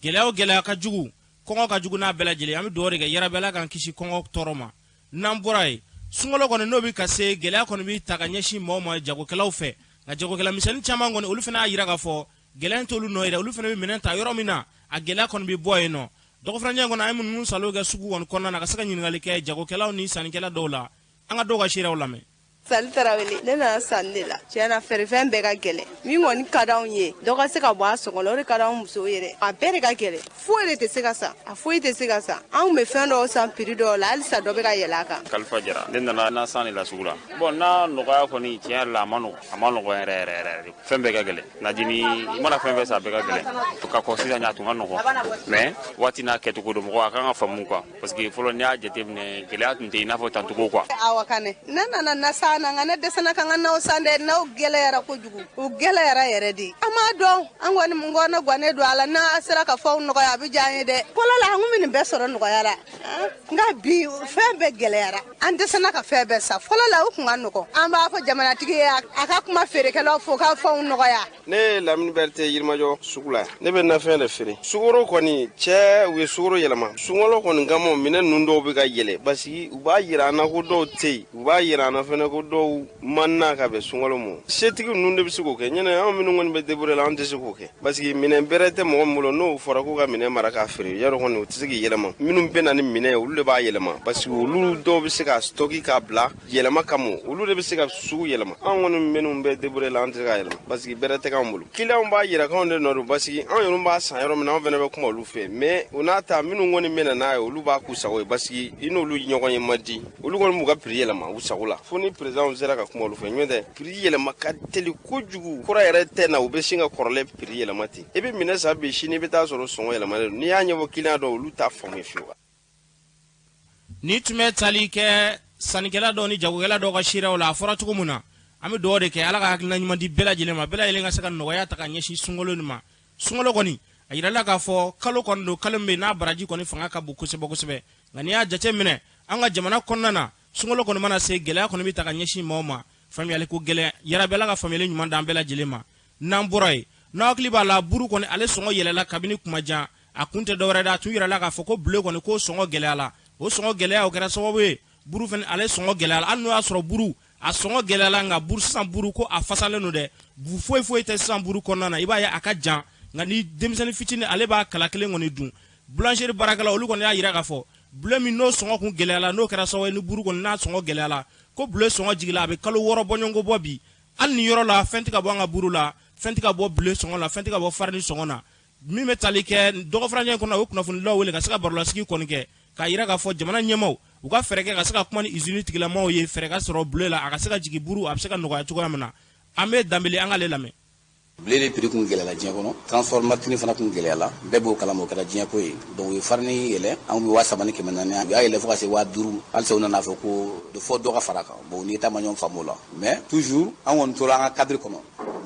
Gɛlɛya o gɛlɛya ka jugu, kɔngɔ ka jugu n'a bɛɛ lajɛlen. An bɛ dugawu de kɛ yarabi, Ala k'an kisi kɔngɔ tɔɔrɔ ma. N'an bɔra yen, sunkalo kɔni n'o bɛ ka se, gɛlɛya kɔni bɛ ta ka ɲɛsin maaw ma jagokɛlaw fɛ. Nka jagokɛla misɛnnin caman kɔni, olu fana y'a jira k'a fɔ gɛlɛya t'olu nɔ yɛrɛ. Olu fana bɛ minɛn ta yɔrɔ min na, a gɛlɛya kɔni bɛ bɔ yen nɔ. Dɔgɔfurancɛ kɔnɔ, an ye munumunu salo kɛ sugu kɔni kɔnɔna na ka se ka ɲininkali kɛ jagokɛlaw ni sannikɛla dɔw la. An ka dɔw ka seereyaw lamɛn. Sali Tarawele, ne nana sanni de la. Tiɲɛ na, feerefɛn bɛɛ ka gɛlɛn. Min kɔni ka d'anw ye, dɔ ka se ka bɔ a sɔngɔ la, o de ka d'anw musow ye dɛ. A bɛɛ de ka gɛlɛn, foyi de tɛ se ka san, a foyi tɛ se ka san. Anw bɛ fɛn dɔw san prix dɔw la, halisa dɔ bɛ ka yɛlɛ a kan. Kalifa Jara, ne nana na san de la sugu la. Bon, n'a nɔgɔya kɔni, tiɲɛ yɛrɛ la, a ma nɔgɔn, a ma nɔgɔn yɛrɛ yɛrɛ yɛrɛ. Fɛn bɛɛ ka gɛlɛn, najini, i mana fɛn fɛn san, a bɛɛ ka gɛlɛn. Ka kɔ sisan ɲɛ, a tun ka nɔgɔn, mais waati n'a kɛcogo don, mɔgɔ a kan ka faamu quoi, parce que fɔlɔ, n'i y'a jateminɛ, gɛlɛya tun tɛ i n'a fɔ tancogo quoi. Awa Kanɛ, ne nana na san na, nka ne dɛsɛra ka n ka naw san dɛ. Naw gɛlɛyara kojugu, u gɛlɛyara yɛrɛ de. An m'a dɔn, an kɔni ngɔnɔ gannen don a la. N'a sera ka fɛnw nɔgɔya, a bɛ diya an ye dɛ. Fɔlɔ la, an kun bɛ nin bɛɛ sɔrɔ nɔgɔya la, nka bi fɛn bɛɛ gɛlɛyara, an dɛsɛra ka fɛn bɛɛ san. Fɔlɔ la, o kun ka nɔgɔn. An b'a fɔ jamanatigi ye a ka kuma feerekɛlaw fo ka fɛnw nɔgɔya. Ne ye Lamini Berete, Yirimajɔ sugu la. Ne bɛ nafɛn de feere. Sukaro kɔni cɛ, u ye sukaro yɛlɛma. Sunkalo kɔni kama, minɛn ninnu dɔw bɛ ka yɛlɛ, parce que u b'a yira an na ko dɔw tɛ yen, u b'a yira an na fɛnɛ ko dɔw man na ka bɛn sunkalo ma. Setigi ninnu de bɛ se k'o kɛ. Ɲɛnɛ, anw minnu kɔni bɛ débrouiller la, an tɛ se k'o kɛ, parce que minɛn bɛrɛ tɛ mɔgɔ min bolo. N'o fɔra k'u ka minɛn mara k'a feere, yarɔ kɔni u tɛ se k'i yɛlɛma. Minnu bɛ na ni minɛn ye, olu de b'a yɛlɛma, parce que olu dɔw bɛ se ka stocker k'a bila yɛlɛma kama, olu de bɛ se ka sugu yɛlɛma. Anw kɔni minnu bɛ débrouiller la, an tɛ se k'a yɛlɛma, parce que bɛrɛ tɛ k'anw bolo. Clients b'a yira k'anw de nɔ don, parce que anw yɛrɛ b'a san yɔrɔ min na, anw fɛnɛ bɛ kuma olu fɛ. Mais o n'a ta, minnu kɔni bɛ na n'a ye, olu b'a k'u sago ye, parce que i n'olu ɲɔgɔn ye man di. Olu kɔni b'u ka prix yɛlɛma u sago la, fo ni président sera ka kuma olu fɛ. N'o tɛ, prix yɛlɛma ka teli kojugu. Kura yɛrɛ tɛ na, u bɛ sin ka kɔrɔlen prix yɛlɛma ten. I bɛ minɛ san bi, sini i bɛ taa sɔrɔ sɔngɔ yɛlɛmalen don. N'i y'a ɲɛfɔ client dɔw, olu t'a faamu fiyewu. Ni tun bɛ tali kɛ sannikɛla dɔw ni jagokɛla dɔw ka seereyaw la, a fɔra cogo min na, an bɛ dugawu de kɛ, Ala ka hakilina ɲuman di bɛɛ lajɛlen ma, bɛɛ lajɛlen ka se ka nɔgɔya ta ka ɲɛsin sunkalo nin ma. Sunkalo kɔni, a yirala k'a fɔ kalo kɔni don, kalo min bɛ yen n'a baraji kɔni fanga ka bon kosɛbɛ kosɛbɛ. Nka n'i y'a jate minɛ an ka jamana kɔnɔna na, sunkalo kɔni mana se, gɛlɛya kɔni bɛ ta ka ɲɛsin maaw ma, faamuyali ko gɛlɛn. Yarabi, Ala ka faamuyali ɲuman d'an bɛɛ lajɛlen ma. N'an bɔra yen, n'aw hakili b'a la, buru kɔni ale sɔngɔ yɛlɛla kabini kuma jan. A kun tɛ dɔwɛrɛ dɛ, a tun yirala k'a fɔ ko blé kɔni ko sɔngɔ gɛlɛyala. O sɔngɔ gɛlɛya, o kɛra sababu ye buru fana ale sɔngɔ gɛlɛyala. Hali n'o y'a sɔrɔ buru a sɔngɔ gɛlɛyala, nka buru sisan, buru ko a fasalen don dɛ, bu foyi foyi tɛ sisan buru kɔnɔna na. I b'a ye a ka jan, nka ni denmisɛnnin fitinin ale b'a kala kelen kɔni dun. Boulangerie baarakɛla, olu kɔni y'a yira k'a fɔ blé min n'o sɔngɔ kun gɛlɛyala, n'o kɛra sababu ye ni buru kɔni n'a sɔngɔ gɛlɛyala, ko blé sɔngɔ jigila, a bɛ kalo 6 bɔɲɔgɔnko bɔ bi. Hali ni yɔrɔ la, fɛn tɛ ka bɔ an ka buru la, fɛn tɛ ka bɔ blé sɔngɔ la, fɛn tɛ ka bɔ farine sɔngɔ na. Min bɛ tali kɛ dɔgɔfurancɛ kɔnɔ, o kunnafonidilaw wele ka se ka barolasigi kɔni kɛ k'a yira k'a fɔ jamana ɲɛmaaw u ka fɛɛrɛ kɛ ka se ka kuma ni usine tigilamaw ye, fɛɛrɛ ka sɔrɔ blé la, a ka se ka jigin, buru a bɛ se ka nɔgɔya cogoya min na. An bɛ Danbele, an k'ale lamɛn. Blé de prix kun gɛlɛyala diɲɛ kɔnɔ, transport maritime fana kun gɛlɛyala, bɛɛ b'o kalama, o kɛra diɲɛ ko ye. Donc u ye farine yɛlɛ, an kun bɛ 3400, u y'a yɛlɛ fo ka se 5000. Halisa u nana fɔ ko fɔ dɔ ka fara kan. Bon, ni ta ma ɲɔgɔn faamu o la, mais toujours an kɔni tora an ka cadre kɔnɔ.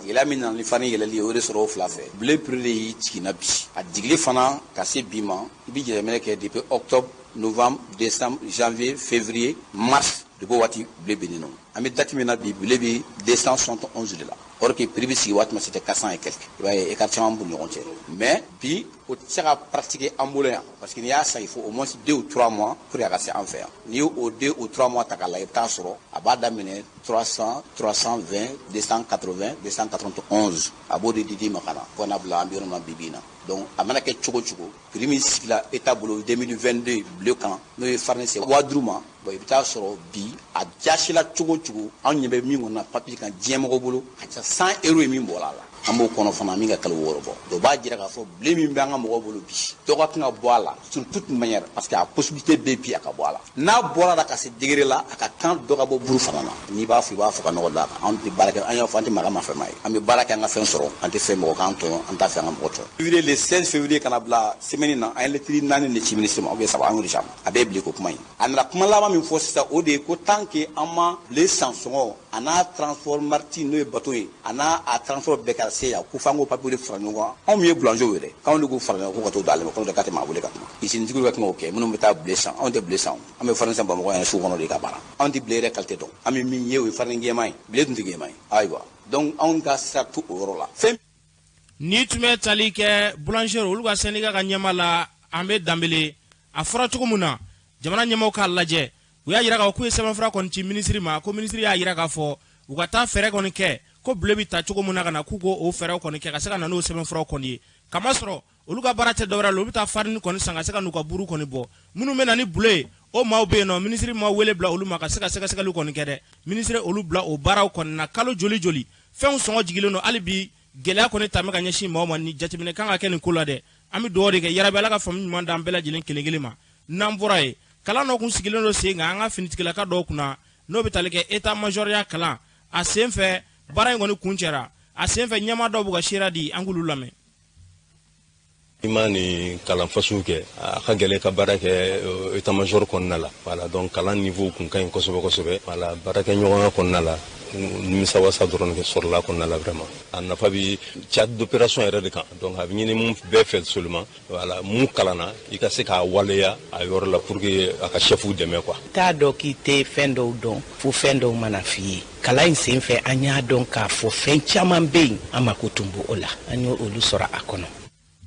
Gɛlɛya min nana ni farini yɛlɛli ye, o de sɔrɔ o fila fɛ. Blé prix de y'i jiginna bi, a jigili fana ka se bi ma, i bɛ jateminɛ kɛ depuis octobre, novembre, décembre, janvier, février, mars, depuis o waati blé bɛ nin nɔ. An bɛ date min na bi, blé bɛ 271 de la, or que prix bɛ sigi waati min, c'était 400 et quelques. I b'a ye, écart caman b'u ni ɲɔgɔn cɛ, mais bi o tɛ se ka pratiquer an bolo yan, parce que n'i y'a san, il faut au moins 2 ou 3 mois pour que a ka se an fɛ yan. N'i y'o 2 ou 3 mois ta k'a lajɛ, i bɛ taa sɔrɔ a b'a daminɛ 300, 320, 280, 291, a b'o de di ma ka na fo ka n'a bila an bɛ yɔrɔ min na bi bi in na. Donc a mana kɛ cogo o cogo, prix min sigila État bolo 2022 blé kan, n'o ye farine se 5000 ma, bon, i bɛ taa sɔrɔ bi a jasila cogo o cogo, anw ɲɛ bɛ min kɔnɔ na papier kan diɲɛmɔgɔ bolo, a ca 100 euros ye min bɔra a la. An b'o kɔnɔ fana min ka kalo 6 bɔ. O b'a jira k'a fɔ blé min bɛ an ka mɔgɔw bolo bi, dɔ ka kan ka bɔ a la sur toute manière, parce que a possibilité bɛ bi a ka bɔ a la. N'a bɔra la ka se degré la, a ka kan dɔ ka bɔ buru fana na. N'i b'a fɔ, i b'a fɔ ka nɔgɔ d'a kan. Anw tɛ baara kɛ, an y'a fɔ, an tɛ maga mafɛn ma ye. An bɛ baara kɛ an ka fɛn sɔrɔ, an tɛ fɛn mɔgɔ k'an tɔɲɔ, an t'a fɛ an ka mɔgɔ tɔɲɔ. Février, le 16 février kana bila semaine na, an ye lettre naani de ci ministre ma, ou bien saba, an y'o de ci a ma. A bɛɛ ye blé ko kuma ye. A nana kuma laban min fɔ sisan, o de ye ko tant que an ma blé san sɔngɔ a n'a transport maritime, n'o ye bateau ye, a n'a a transport bɛɛ ka se yan, ko f'an k'o papier de fara ɲɔgɔn kan. Anw min ye boulanger yɛrɛ, k'anw de k'o fara ɲɔgɔn kan, ko ka t'o d'ale ma, ko n'o tɛ k'a tɛ maa wele ka kuma. Usine tigiw ka kan k'o kɛ. Minnu bɛ taa blé san, anw tɛ blé san, an bɛ farine san Bamakɔ yan sugu kɔnɔ de ka baara. Anw tɛ blé yɛrɛ qualité dɔn, an bɛ min ye, o ye farine jɛman ye, blé dun tɛ jɛman ye. Ayiwa, donc anw ka sira t'o yɔrɔ la fɛn. Ni tun bɛ tali kɛ boulanger olu ka syndicat ka ɲɛma la, an bɛ Danbele. A fɔra cogo min na, jamana ɲɛmaw k'a lajɛ. U y'a jira k'a fɔ k'u ye sɛbɛnfura kɔni ci minisiri ma, ko minisiri y'a jira k'a fɔ u ka taa fɛɛrɛ kɔni kɛ ko blé bɛ ta cogo min na ka na, k'u k'o o fɛɛrɛw kɔni kɛ ka se ka na n'o sɛbɛnfuraw kɔni ye, kamasɔrɔ olu ka baara tɛ dɔwɛrɛ la, olu bɛ taa farini kɔni san ka se ka n'u ka buru kɔni bɔ. Minnu bɛ na ni blé ye, o maaw bɛ yen nɔ, minisiri ma wele bila olu ma ka se ka sɛgɛsɛgɛliw kɔni kɛ dɛ. Minisiri olu bila o baaraw kɔni na kalo joli joli, fɛnw sɔngɔ jigilen don hali bi, gɛlɛya kɔni ta bɛ ka ɲɛsin maaw ma. Ni jateminɛ kan ka kɛ nin ko la dɛ. An bɛ dugawu de kɛ, yarabi Ala ka faamu ɲuman d'an bɛɛ lajɛlen kelen kelen ma. N'an bɔra yen, kalan dɔ kun sigilen don sen kan an ka finitigilaka dɔw kunna, n'o bɛ tali kɛ état major ya kalan a sen fɛ. Baara in kɔni kun cɛra a sen fɛ, ɲɛmaa dɔw b'u ka seereya di, an k'olu lamɛn. I ma nin kalan fasugu kɛ, a ka gɛlɛn ka baara kɛ état major kɔnɔna la. Voilà, donc kalan niveau kun ka ɲi kosɛbɛ kosɛbɛ. Voilà, baarakɛ ɲɔgɔnya kɔnɔna la, nimisawasa dɔrɔn kɛ sɔrɔla kɔnɔna la. Vraiment, a nafa bi théâtre d'opération yɛrɛ de kan. Donc a bɛ ɲini mun bɛɛ fɛ seulement, voilà, mun kalanna, i ka se k'a waleya a yɔrɔ la pour que a ka chef dɛmɛ, quoi. T'a dɔn k'i tɛ fɛn dɔw dɔn fo fɛn dɔw mana f'i ye. Kalan in sen fɛ, an y'a dɔn k'a fɔ fɛn caman bɛ yen, an mako tun b'o la, an y'o olu sɔrɔ a kɔnɔ.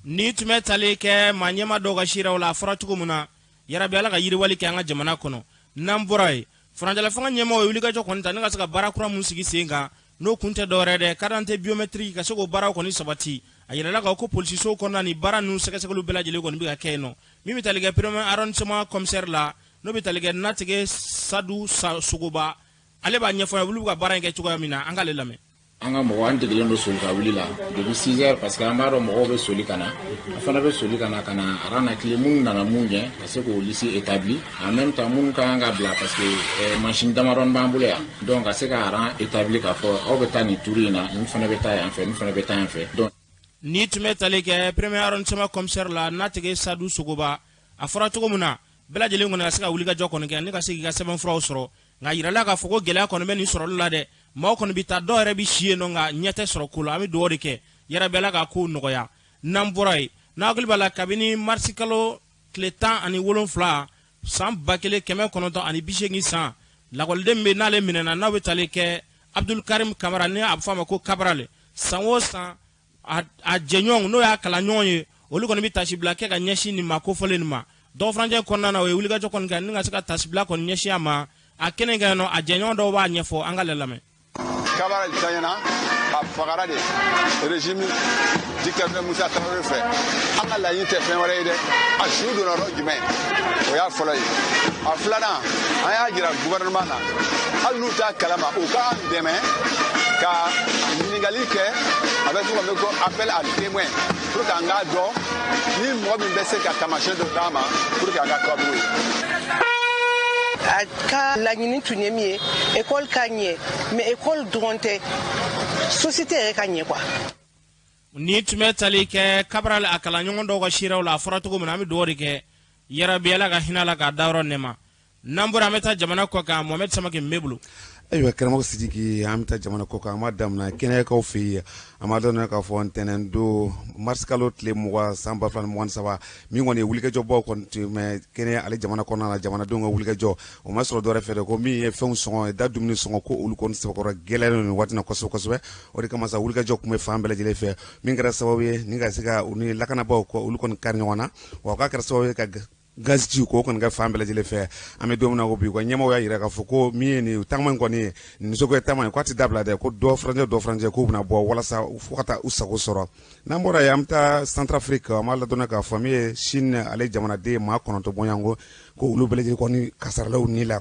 Ni tun bɛ tali kɛ maa ɲɛma dɔw ka seerew la, a fɔra cogo min na, yarabi Ala ka yiriwali kɛ an ka jamana kɔnɔ. N'an bɔra yen, furancɛla fanga ɲɛmaaw ye wulikajɔ kɔni ta ne ka se ka baara kura mun sigi sen kan, n'o kun tɛ dɔwɛrɛ dɛ, carte d'identité biométrique, ka se k'o baaraw kɔni sabati. A yirala k'a ko polisisow kɔnɔna ni baara ninnu sɛgɛsɛgɛliw bɛɛ lajɛlen kɔni bɛ ka kɛ yen nɔ. Min bɛ tali kɛ premier arrondissement commissaire la, n'o bɛ tali kɛ Natige Sadu Sogoba, ale b'a ɲɛfɔ an ye olu bɛ ka baara in kɛ cogoya min na. An k'ale lamɛn. An ka mɔgɔ, an degelen don soli ka wuli la depuis 6 heures, parce que an b'a dɔn mɔgɔw bɛ soli ka na, an fana bɛ soli ka na, ka na rang na tile. Minnu nana mun ɲɛ, ka se k'o liste établi, en même temps minnu ka kan ka bila, parce que machine damadɔni b'an bolo yan. Donc ka se ka rang établi k'a fɔ aw bɛ taa nin tour in na, nin fana bɛ taa yan fɛ, nin fana bɛ taa yan fɛ, donc Ni tun bɛ tali kɛ premier arrondissement commissaire la, Natige Sadu Sogoba, a fɔra cogo min na, bɛɛ lajɛlen kɔni ka se ka wulikajɔ kɔni kɛ ne ka se k'i ka sɛbɛnfuraw sɔrɔ. Nka yirala k'a fɔ ko gɛlɛya kɔni bɛ nin sɔrɔli la dɛ. Maaw kɔni bɛ taa, dɔw yɛrɛ bɛ si yen nɔ, nka ɲɛ tɛ sɔrɔ ko la. An bɛ dugawu de kɛ, yarabi Ala ka kow nɔgɔya. N'an bɔra yen, n'a hakili b'a la, kabini marisi kalo tile 17 san 1980 san, lakɔliden min bɛ n'ale minɛna, n'aw bɛ tali kɛ Abdul Karim Kamara, ni a bɛ fɔ a ma ko Kabarale, san o san a jɛɲɔgɔn, n'o y'a kalanɲɔgɔn ye, olu kɔni bɛ tasibila kɛ ka ɲɛsin nin ma kofɔlen nin ma. Dɔgɔ furancɛ kɔnɔna na, o ye wulikajɔ kɔni kɛ ni ka se ka tasibila kɔni ɲɛsin a ma a kɛnɛ kan yen nɔ. A jɛɲɔgɔn dɔw b'a ɲɛfɔ, an ka lamɛn. Kabara tanyana, a fagara de régime dictateur Musa Tarawele fɛ. An ka laɲini tɛ fɛn wɛrɛ ye dɛ, a su donna yɔrɔ jumɛn, o y'a fɔlɔ ye. A filanan, an y'a jira gouvernement na, hali n'u t'a kalama, u k'an dɛmɛ ka ɲininkali kɛ, a bɛ fɔ o ma ko appel à témoin, pour que an k'a dɔn ni mɔgɔ min bɛ se ka taamasiyɛn dɔ d'a ma pour que a ka kaburu ye. A ka laɲini tun ye min ye, ekɔli ka ɲɛ, mais ekɔli dɔrɔn tɛ, société yɛrɛ ka ɲɛ, quoi. Ni tun bɛ tali kɛ Kabral a kalanɲɔgɔn dɔw ka seerew la, a fɔra cogo min na, an bɛ dugawu de kɛ, yarabi Ala ka hinɛ la k'a dayɔrɔ nɛma. N'an bɔra, an bɛ taa jamana kɔ kan. Mohamed Samake n bɛ bolo. Ayiwa, karamɔgɔ Sidiki, an bɛ taa jamana kɔ kan. An b'a daminɛ kɛnɛyakaw fɛ yen. An b'a daminɛ k'a fɔ ntɛnɛn don, marisikalo tile 20, san 2023, min kɔni ye wulikajɔbaw kɔni tun bɛ kɛnɛya ale jamana kɔnɔna na. Jamanadenw ka wulikajɔ, o ma sɔrɔ dɔwɛrɛ fɛ dɛ, ko min ye fɛnw sɔngɔ da, dumuni sɔngɔ, ko olu kɔni sɛbɛkɔrɔ gɛlɛyalen nin waati na kosɛbɛ kosɛbɛ. O de kama sa, wulikajɔ tun bɛ fan bɛɛ lajɛlen fɛ, min kɛra sababu ye ni ka se ka u ni lakanabaaw ko olu kɔni kari ɲɔgɔn na. Wa o k'a kɛra sababu ye ka gazi k'o kɔni kɛ fan bɛɛ lajɛlen fɛ. An bɛ don min na ko bi, u ka ɲɛmaaw y'a jira k'a fɔ ko min ye nin taama in kɔni ye, nisɔngoya taama ye, k'a tɛ dabila dɛ, ko dɔ furancɛ dɔ furancɛ k'u bɛna bɔ walasa fo ka taa u sago sɔrɔ. N'an bɔra yen, an bɛ taa Centrafrique. An b'a ladɔnniya k'a fɔ min ye Chine ale jamanaden maa 9 bɔɲɔgɔnko, ko olu bɛɛ lajɛlen kɔni kasarala u ni la.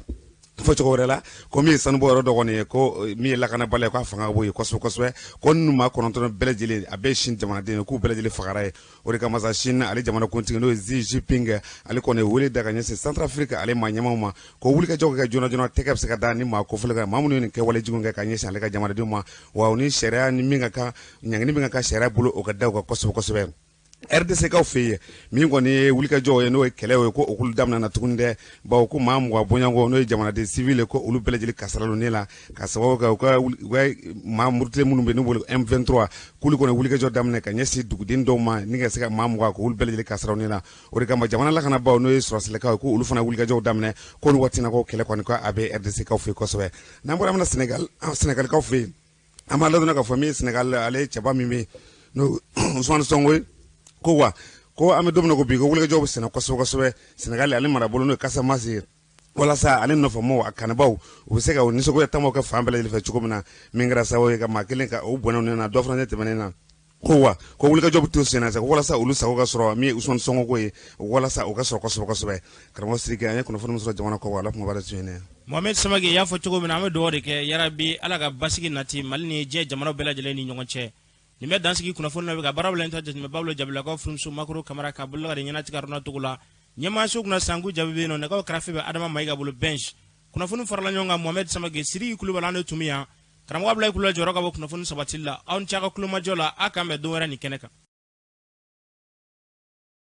Fɔ cogo wɛrɛ la, ko min ye sanubɔ yɔrɔ dɔ kɔni ye, ko min ye lakanabaliya, k'a fanga ka bon yen kosɛbɛ kosɛbɛ, ko ninnu maa 9 bɛɛ lajɛlen, a bɛɛ ye Chine jamanaden ye, k'u bɛɛ lajɛlen fagara ye. O de kama sa, Chine ale jamanakuntigi, n'o ye Xi Jinping, ale kɔni ye wele da ka ɲɛsin Centrafrique ale maa ɲɛmaaw ma, ko wulikajɔ ka kɛ joona joona, tɛgɛ bɛ se ka da ni maa kofɔlen kan, maa minnu ye nin kɛwale jugu kɛ ka ɲɛsin ale ka jamanadenw ma. Wa u ni sariya ni min ka kan, ɲangini min ka kan sariya bolo, o ka da u kan kosɛbɛ kosɛbɛ. RDC kaw fɛ yen, min kɔni ye wulikajɔ ye, n'o ye kɛlɛ ye, ko o kulu daminɛna tuguni dɛ, bawo ko maa 20 bɔɲɔgɔnko, n'o ye jamanaden civil ye, ko olu bɛɛ lajɛlen kasara ne la, ka sababu kɛ u ka maa murutilen minnu bɛ n'u bolo M23, k'olu kɔni wulikajɔ daminɛ ka ɲɛsin duguden dɔw ma, ni ka se ka maa 20, k'olu bɛɛ lajɛlen kasara ne la. O de kama, jamana lakanabaaw, n'o ye sɔrɔdasilakaw ye, ko olu fana wulikajɔw daminɛ, ko ni waati na ko kɛlɛ kɔni ko a bɛ RDC kaw fɛ yen kosɛbɛ. N'an bɔra, an bɛna Sénégal, Sénégalikaw fɛ yen. An b'a ladɔnniya k'a fɔ min ye Sénégal ale cɛba min bɛ yen, n'o Ousmane Sonko ye, ko wa ko an bɛ don min na ko bi, ko wulikajɔw bɛ senna kosɛbɛ kosɛbɛ Sénégal ale marabolo, n'o ye Casamance ye, walasa ale nɔfɛmɔgɔw, a kanubaw, u bɛ se ka o nisɔngoya taamaw kɛ fan bɛɛ lajɛlen fɛ cogo min na, min kɛra sababu ye ka maa kelen ka o bɔnɛ na, dɔ fana tɛmɛnen na. Ko wa ko wulikajɔ bɛ to sen na sa, walasa olu sago ka sɔrɔ, min ye Ousmane Sonko ko ye, walasa o ka sɔrɔ kosɛbɛ kosɛbɛ. Karamɔgɔ Sidiki, an ye kunnafoni min sɔrɔ jamana kɔ, ala kuma tun ye. Mohamed Samake, i y'a fɔ cogo min na, an bɛ dugawu de kɛ yarabi, Ala ka basigi nati Mali ni diɲɛ jamanaw bɛɛ lajɛlen ni ɲɔgɔn cɛ. Nin bɛ dansigi kunnafoni na. Bɛ ka baara bila ta jateminɛ Babilo Jabilakaw furumuso Makoro Kamara ka bolo ka de ɲɛnatigɛ Aruna Togo la ɲɛmaayaso kunna. Sanku Jaabi bɛ yen nɔ, nɛgɛw karafe bɛ Adama Mayiga bolo. Bench kunnafoni farala ɲɔgɔn kan, Mohamed Samake, Sidiki Kulubali, an de tun bɛ yan. Karamɔgɔ Abulayi Kulubali jɔyɔrɔ ka bɔ kunnafoni sabatili la. Aw ni ce a ka kulomajɔ la. A k'an bɛn don wɛrɛ nin kɛnɛ kan.